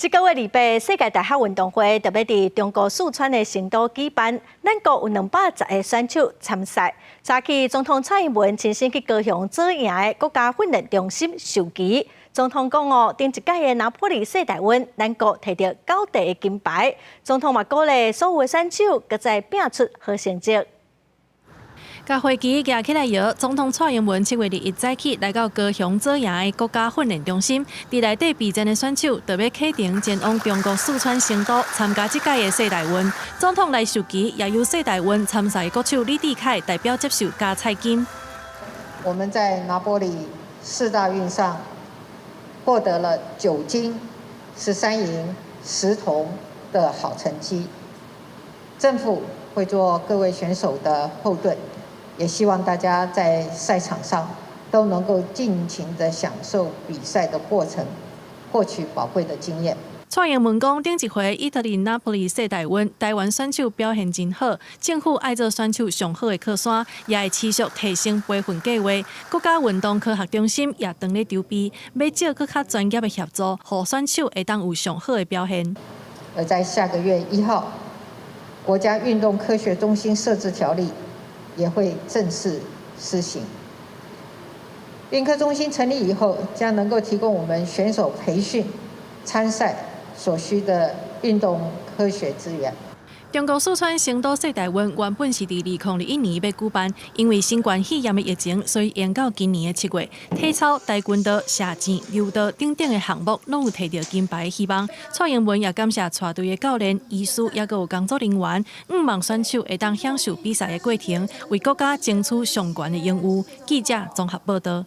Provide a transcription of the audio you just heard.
這個月28，世界大學運動會特別佇中國四川的成都舉辦，咱國有210個選手參賽。早起總統蔡英文親身去高雄左營的國家訓練中心授旗。總統講哦，頂一屆的拿坡里世大運，咱國提著九塊的金牌。總統嘛鼓勵所有的選手，閣再拼出好成績。共火旗舉起來搖，總統蔡英文7月21早起來到高雄左營的國家訓練中心，佇內底備戰的選手就欲啟程前往中國四川成都參加這屆的世大運。總統來授旗，也由世大運參賽國手李智凱代表接受加彩金。我們在拿坡里世大運上獲得了9金13銀10銅的好成績，政府會做各位選手的後盾。也希望大家在賽場上都能夠盡情的享受比賽的過程，獲取寶貴的經驗。蔡英文講，頂一回意大利拿坡里世大運，台灣選手表現真好，政府愛做選手上好的靠山，也會持續提升培訓計劃。國家運動科學中心也正咧籌備，欲借閣較專業的協助，予選手會當有上好的表現。而在下個月1號，國家運動科學中心設置條例也會正式施行。運科中心成立以後，將能夠提供我們選手培訓、參賽所需的運動科學資源。中國四川成都世大運原本是佇2021年欲舉辦，因為新冠肺炎的疫情，所以延到今年的7月。體操、跆拳道、射箭、柔道等等的項目，攏有提著金牌的希望。蔡英文也感謝帶隊的教練、醫師，抑閣有工作人員，向望選手會當享受比賽的過程，為國家爭取上懸的榮譽。記者綜合報道。